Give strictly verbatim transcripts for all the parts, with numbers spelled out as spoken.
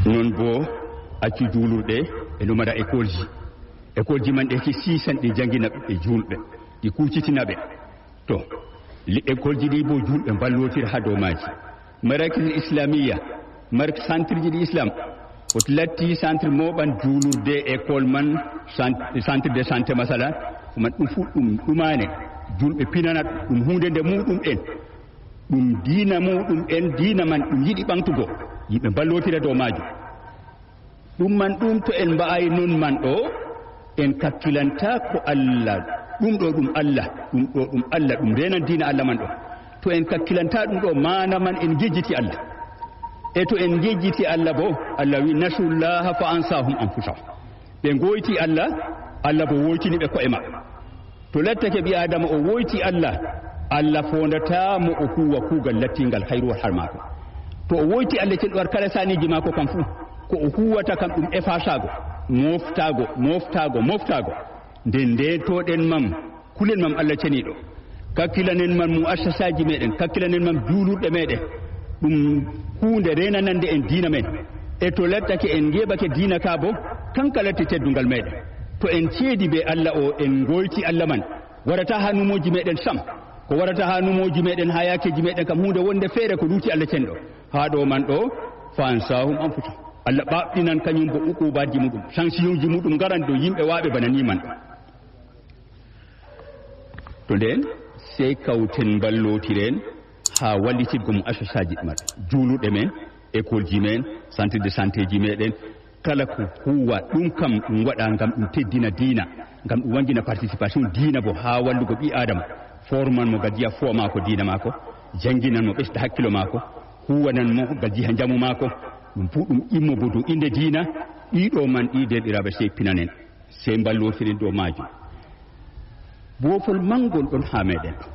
Non bo accu juulurɗe e no mbaɗa école ji. École ji man ɗe ki siisan ɗi janngina ɓe juulɓe, ɗi kuucitina ɓe. To, li-, école ji ɗi bo juulɓe mballotira haa dow maaji. Marakis Islamiyya, mar-, centre ji ɗi Islam, o latti centre mooɓan juulurde, école man, cent-, centre de santé masala, ko man ɗum fu ɗum ɗumaane, juulɓe pinana ɗum huunde nde muɗum en. Ɗum diina muɗum en, diina man ɗum yiɗi ɓaŋtugo, yimɓe mballotira dow maajum. Ɗum man ɗum to en mba'ay non man ɗo, en kakkilanta ko Allah, ɗum ɗo ɗum Allah, ɗum ɗo ɗum Allah, ɗum renan diina Allah man ɗo. To en kakkilanta ɗum ɗo, maana man en ngejjiti Allah. E to en ngejjiti Allah bo, Allah wi, "Nasullaha fa ansahum anfusahum." Ɓe ngoyti Allah, Allah bo woytini ɓe ko'e maɓɓe. To lattake ɓi Adama o woyti Allah, Allah foondata mo o huwa kuugal lattingal hayruwol har maako. To o woyti Allah cenɗo war kala saaniiji maako kam fuu, ko o huwata kam ɗum efasaago, moftaago, moftaago, moftaago. Nde ndeentooɗen mam, kulen mam Allah ceniiɗo. Kakkilanen mam mu'assasaaji meɗen, kakkilanen mam juulurɗe meɗen. Ɗum huunde reenanande en diina men. E to lattake en ngeeɓake diina ka bo, kanka latti teddungal meɗen. To en ceedi be Allah o, en ngoyti Allah man. Warata haa numooji meɗen sam. Ko warata haa numooji meɗen, haa yaakeeji meɗen kam huunde wonde feere ko luuti Allah cenɗo. Haa ɗo man ɗo, fa ansahum anfusahum. Allah ɓaɓɓinan kañum bo uquubaaji muɗum, sanksiyonji muɗum ngaran dow yimɓe waaɓe bana ni man ɗo. To nden, sey kawten mballootiren haa wallititgo mu'assasaaji maɓɓe, juulurɗe men, école ji men, centre de santé ji meɗen, kala ko huwa ɗum kam ɗum waɗa ngam ɗum teddina diina, ngam ɗum wanngina participation diina bo haa wallugo ɓii Adama, forman mo ngam jiha fuwa maako diina maako, jannginan mo ɓesda hakkilo maako, huwanan mo ngam jiha njamu maako, ɗum fuu ɗum immo bo dow innde diina, ɗiɗo man ɗi deerɗiraaɓe sey pinanen. Sey mballootiren dow maajum. Boofol manngol ɗon haa meɗen ɗo.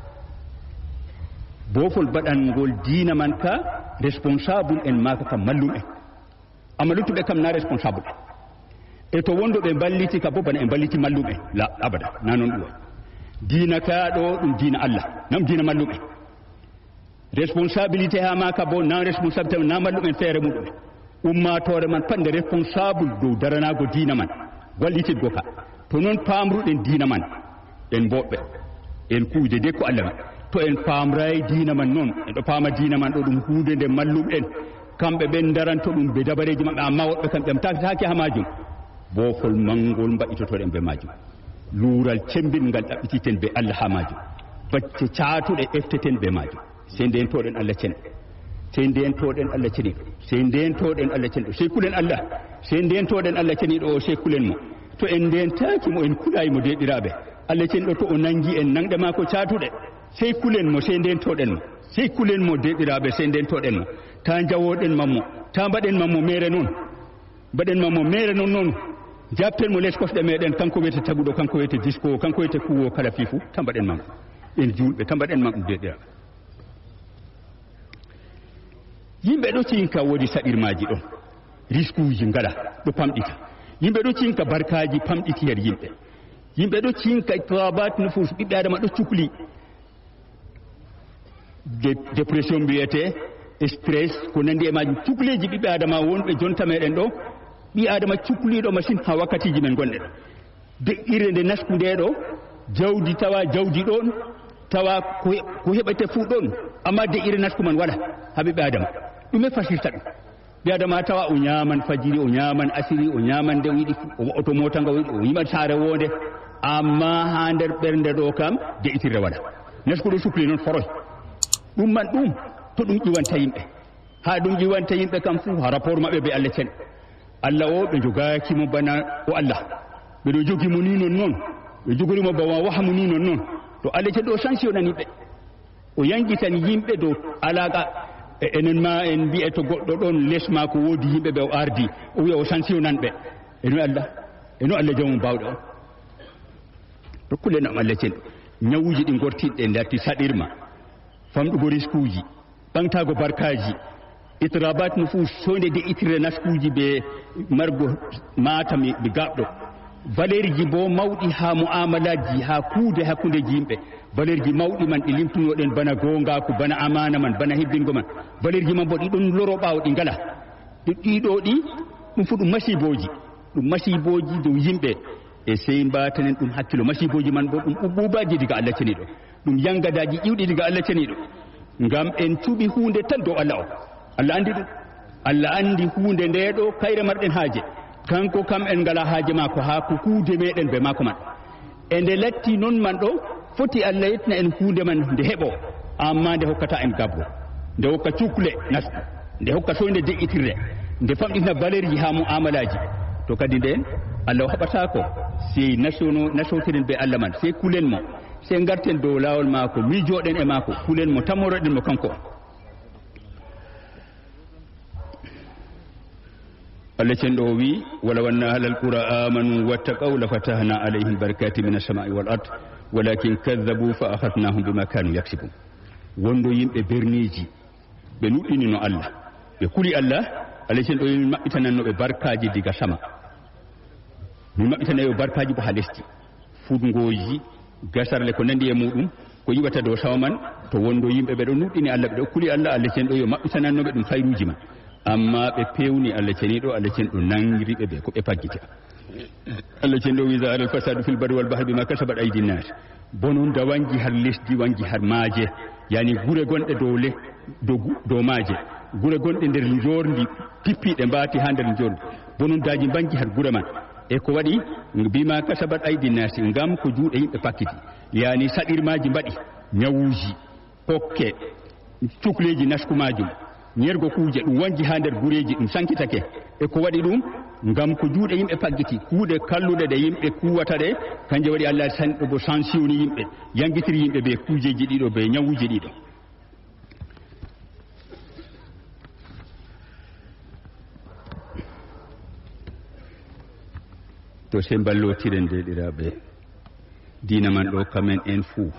Boofol baɗangol diina man ka responsable en maaka kam mallum en. Amma luttuɓe kam na responsable en. E to wondo ɓe mballiti ka bo bana e mballiti mallum en. La abada, na non ɗum waɗi. Diina ka ɗo ɗum diina Allah, nam diina mallum en. Responsabilité haa maaka bo, na responsabilité, na mallum en feere muɗum en. Ummaatoore man pat nde responsable dow daranaago diina man, wallititgo ka. To non paamruɗen diina man, en mboɓɓe, en kuuje de ko Allah man. To en paamraay diina man non, en ɗo paama diina man ɗo ɗum huunde nde mallum en. Kamɓe ɓen daranto ɗum be dabareeji maɓɓe, amma woɗɓe kamɓe am taakataake haa maajum. Boofol manngol mbaɗitotoɗen be maajum. Luural cembiɗngal ɗaɓɓititen be Allah haa maajum. Bacce caatuɗe efteten be maajum. Sey ndeentoɗen Allah cenɗo. Sey ndeentoɗen Allah cenɗo. Sey ndeentoɗen Allah cenɗo. Sey kulen Allah. Sey ndeentoɗen Allah cenɗo o, sey kulen mo. To en ndeentaaki mo, en kulaay mo, deeɗiraaɓe. Allah cenɗo to o nangi en nanɗe maako caatuɗe, sey kulen mo, sey ndeentoɗen mo. Sey kulen mo, deeɗiraaɓe, sey ndeentoɗen mo. Taa njawoɗen mammo. Taa mbaɗen mammo meere non. Mbaɗen mammo meere non non. Jaɓten mo les kosɗe meɗen, kanko wiyete taguɗo, kanko wiyete disko, kanko wiyete kuwo kala fii fuu. Taa mbaɗen mammo. En juulɓe, taa mbaɗen mammo, deeɗiraaɓe. Yimɓe ɗo cinka woodi saɗirmaaji ɗon, riskuuji ngala ɗo pamɗita. Yimɓe ɗo cinka barkaaji pamɗiti her yimɓe. Yimɓe ɗo cinka ittirabat nufus, ɓiɓɓe Adama ɗo cukli. De-, dépression mbiyete, stress, ko nandi e maajum. Cukleeji ɓiɓɓe Adama wonɓe jonta meɗen ɗo, ɓii Adama cukliiɗo masin haa wakkatiiji men ngonɗen. De'ire nde nasku nde ɗo, jawdi tawa, jawdi ɗon, tawa ko he-, ko heɓete fuu ɗon, amma de'ire nasku man wala haa ɓiɓɓe Adama. Ɗume fasirta ɗum? Ɓii Adama tawa o nyaaman fajiri, o nyaaman asiri, o nyaaman nde o yiɗi, o wa'oto moota nga o yiɗi, o nyiɓan saare woonde, amma haa nder ɓernde ɗo kam de'itirre wala. Nasku ɗo sukli non foroy. Ɗum man ɗum, to ɗum ƴiwanta yimɓe. Haa ɗum ƴiwanta yimɓe kam fuu, haa rapport maɓɓe be Allah cen. Allah o, ɓe njogaaki mo bana o Allah. Ɓe ɗo jogi mo ni non non. Ɓe jogori mo bana wahamu ni non non. To Allah cen ɗo sansi o nani ɓe. O yangitan yimɓe dow alaaka. E enen ma en mbi'e to goɗɗo ɗon les maako woodi yimɓe ɓe o ardi. O wi'a o sansi o nan ɓe. E no Allah, e no Allah jawmu bawɗe on. To kulen am Allah cen. Nyawuji ɗi gortiɗɗe ndatti saɗirma. Famɗugo riskuuji. Ɓaŋtaago barkaaji, ittirabat nufus, soynde de'itirre naskuuji be margo maata mi, mi gaɓɗo. Valeerji boo mawɗi haa mu'amalaaji, haa kuude hakkundeji yimɓe. Valeerji mawɗi man ɗi limtunoɗen bana gooŋgaaku, bana amaana man, bana hebbingo man. Valeerji man boo ɗi ɗon loro ɓaawo, ɗi ngala. Ɗiɗo ɗi, ɗum fof ɗum masiibooji. Ɗum masiibooji dow yimɓe. E sey mbaatanen ɗum hakkilo. Masiibooji man bo ɗum uquubaaji diga Allah ceniiɗo. Ɗum yangadaaji iwɗi diga Allah ceniiɗo. Ngam en cuɓi huunde tan dow Allah o. Allah anndi ɗum. Allah anndi huunde nde ɗo kayre marɗen haaje. Kanko kam en ngalaa haaje maako haa ko kuude meɗen be maako man. E nde latti non man ɗo, foti Allah yettina en huunde man nde heɓo, amma nde hokkata en gabro. Nde hokka cukle nasɗi. Nde hokka soynde de'itirre. Nde famɗitina valeurji haa mu'amalaaji. To kadi nden, Allah o haɓataako. Sey nasono, nasotiren be Allah man. Sey kulen mo. Sey ngarten dow laawol maako. Miijoɗen e maako. Kulen mo. Tammoroɗen mo kanko. Allah cenɗo o wi, "Walaw anna ahlal qura amanu wattaqaw lafatahna alayhim barakatin minas sama'i wal ard, walakin kadhabu fa akhadhnahum bima kanu yaksibun." Wondo yimɓe berniiji, ɓe nuɗɗinino Allah, ɓe kuli Allah, Allah cenɗo o wi, "Min maɓɓitananno ɓe barkaaji diga sama." Min maɓɓitana ɓe barkaaji bo haa lesdi. Fudngooji, gasarle ko nandi e muɗum, ko yiɓata dow sama man, to wondo yimɓe ɓe ɗo nuɗɗini Allah, ɓe ɗo kuli Allah, Allah cenɗo yo maɓɓitananno ɓe ɗum khayruuji man. Amma ɓe pewni Allah ceniiɗo, Allah cenɗo nangiri ɓe be ko ɓe paggita. Allah cenɗo wi, "Zahara al-fasadu fil barri wal bahri bima kasabat aydin nas." Bononda wangi har lesdi, wangi har maaje, yani gure gonɗe dow le-, dow gu-, dow maaje, gure gonɗe nder njorndi pippiɗe mbaati haa nder njorndi. Bonondaaji mbangi har gure man. E ko waɗi? Bima kasabat aydin nasi, ngam ko juuɗe yimɓe pakkiti. Yani saɗirmaaji mbaɗi, nyawuuji, pokke, cukleeji nasku maajum, nyergo kuuje, ɗum wangi haa nder gureeji, ɗum sankitake. E ko waɗi ɗum? Ngam ko juuɗe yimɓe paggiti, kuuɗe kalluɗe ɗe yimɓe kuwata ɗe, kanje waɗi Allah sanɗo bo sansiwni yimɓe, yangitiri yimɓe be kuujeeji ɗiɗo, be nyawuuji ɗiɗo. To sey mballotiren, deeɗiraaɓe, diina man ɗo, kamen en fuu,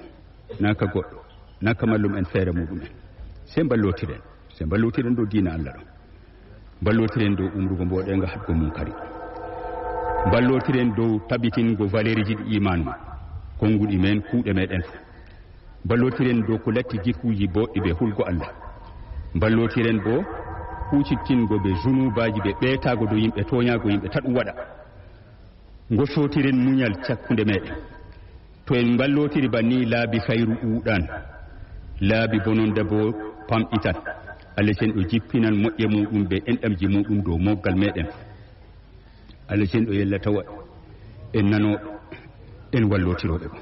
naa ka goɗɗo, naa ka mallum en feere muɗum en. Sey mballotiren, sey mballotiren dow diina Allah ɗo. Mballotiren dow umrugo mboɗeega, haɗgo munkari. Mballotiren dow tabitingo valeurji ɗi iman man, konguɗi men, kuuɗe meɗen fuu. Mballotiren dow ko latti jikkuuji boɗɗi be hulgo Allah. Mballotiren bo huucittingo be zunubaaji be ɓeetaago dow yimɓe, tooñaago yimɓe, ta ɗum waɗa. Ngosotiren munyal cakkunde meɗen. To en mballotiri banni, laabi khayru ɗuuɗan, laabi bononda bo pamɗitan. Allah cenɗo jippinan moƴƴe muɗum be enɗamji muɗum dow moggal meɗen. Allah cenɗo yella tawa en nanooɓe, en wallotirooɓe bo.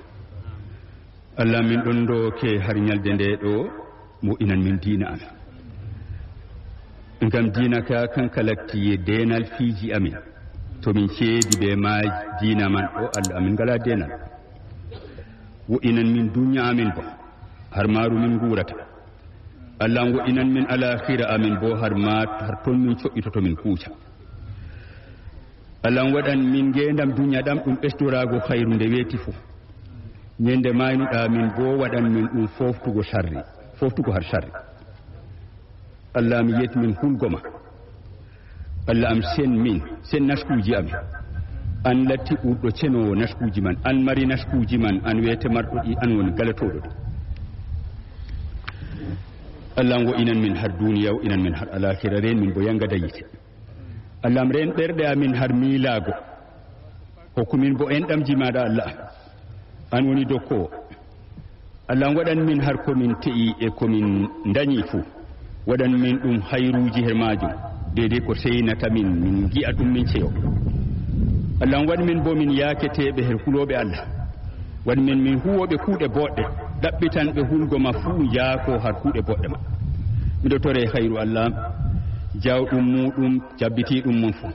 Allah, min ɗon ndooke har nyalde nde ɗo, mo inan min diina amin. Ngam diina ka, kanka latti deenal fiiji amin. To min ceedi be ma diina man ɗo, Allah, amin ngala deenal. Wo inan min dunya amin bo, har maaru min nguurata. Allah, wo inan min alakhira amin bo, har ma, har ton min co'itoto min kuuca. Allah, waɗan min ngeendam dunya ɗam ɗum ɓesdoraago khayru nde weeti fuu. Nyande maynuɗa min bo, waɗan min ɗum foftugo sharri, foftugo har sharri. Allah, mi yet min hulgo ma. Allah am, sen min, sen naskuuji amin. An latti ɓurɗo cenoowo naskuuji man, an mari naskuuji man, an weete marɗo ɗi, an woni galatooɗo ɗi. Allah, wo inan min har duniya, wo inan min har alakhira, reen min bo yangada yiite. Allah am, reen ɓerɗe amin har miilaago. Hokku min bo enɗamji maaɗa, Allah. An woni dokkoowo. Allah, waɗan min har ko min te'i e ko min ndañi fuu. Waɗan min ɗum hayruuji her maajum, deydey ko seynata min, min ngi'a ɗum min ceyo. Allah, waɗ min bo min yaaketeeɓe her hulooɓe Allah. Waɗ min min huwooɓe kuuɗe booɗɗe, ɗaɓɓitanɓe hulgo ma fuu yaako har kuuɗe booɗɗe ma. Miɗo tore hayru Allah, jawɗum muɗum, cabbitii ɗum mon fuu.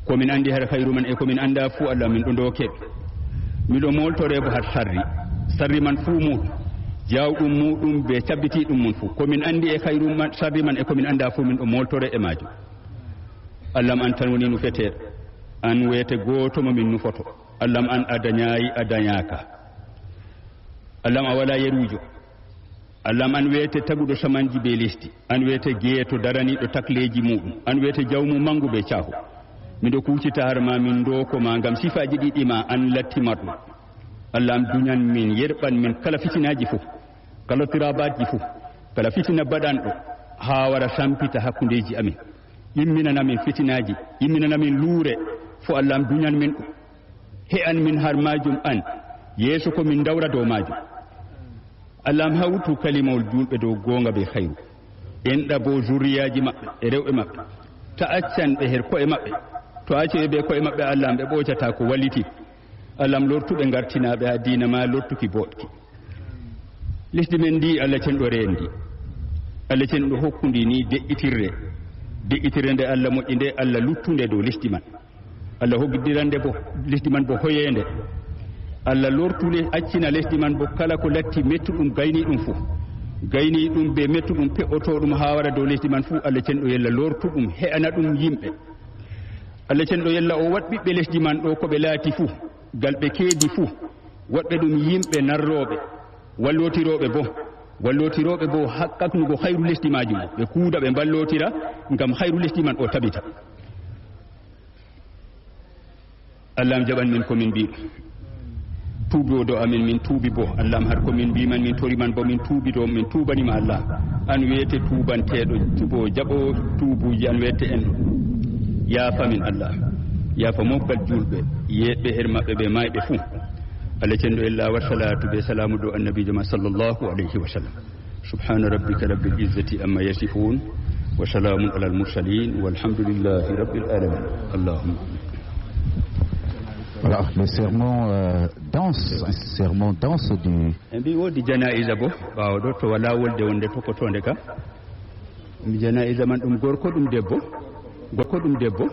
Ko min anndi har hayru man e ko min anndaa fuu, Allah, min ɗo ndooke. Miɗo mooltore bo har sarri. Sarri man fuu muɗum, jawɗum muɗum be cabbitii ɗum mon fuu. Ko min anndi e hayru man, sarri man e ko min anndaa fuu, min ɗo mooltore e maajum. Allah, an tan woni nufeteeɗo. An weete gooto mo min nufoto. Allah, an a dañaayi, a dañaaka. Allah, a walaa yeruujo. Allah, an weete taguɗo samanji be lesdi. An weete geeto daraniiɗo takleeji muɗum. An weete jawmu mangu be caahu. Miɗo kuucita har ma, min ndooko ma ngam sifaaji ɗiɗi ma, an latti marɗo. Allah, an duñan min, yerɓan min kala fitinaaji fuu, kala tirabaaji fuu, kala fitina baɗanɗo haa wara sampita hakkundeeji amin. Yimminana min fitinaaji, yimminana min luure, fo Allah am duñan min ɗum. He'an min har maajum an, yeeso ko min ndawra dow maajum. Allah am hawtu kalimawol juulɓe dow goonga bee hayru. Enɗa boo zurriyaaji maɓɓe e rewɓe maɓɓe. Ta accan ɓe her ko'e maɓɓe. To acce ɓe bee ko'e maɓɓe Allah am ɓe ɓoocataa ko walliti. Allah am lortu ɓe ngartinaa ɓe haa diina ma lortuki booɗki. Lesdi men ndi Allah cenɗo reendi. Allah cenɗo hokkundi ni de'itirre. De'itirre nde Allah moƴƴi nde Allah luttunde dow lesdi man. Allah hoggidirande bo lesdi man bo hoyeende. Allah lortunde accina lesdi man bo kala ko latti mettuɗum gayniiɗum fuu. Gayniiɗum be mettuɗum pe'otooɗum haa wara dow lesdi man fuu Allah cenɗo yella lortuɗum he'ana ɗum yimɓe. Allah cenɗo yella o waɗ ɓiɓɓe lesdi man ɗo ko ɓe laati fuu, gal ɓe keedi fuu, waɗɓe ɗum yimɓe narrooɓe, wallootirooɓe bo, wallootirooɓe bo haqqaknugo hayru lesdi maajum, ɓe kuuda ɓe mballotira ngam hayru lesdi man o tabita. Allah am jaɓan min ko min mbi. Tuubi o do amin min tuubi bo. Allah am har ko min mbi man min tori man bo min tuubi do min tuubani ma Allah. An weete tuubanteeɗo tubo jaɓo tuubuji an weete en. Yaafa min Allah. Yaafa mofgal julɓe. Yeeɓe her maɓɓe ɓe mayɓe fuu. Allah cenɗo ella wa salatu be salamu do annabijo ma sallallahu alayhi wa sallam. سبحان ربك رب العزة عما يصفون وسلام على المرسلين والحمد لله رب العالمين. اللهم آمين. Voilà, le serment euh, danse, un serment danse du En mbi woodi jana'iza bo ɓaawo ɗo to wala wolde wonde tokotonde ka. Jana'iza man ɗum gorko ɗum debbo. Gorko ɗum debbo.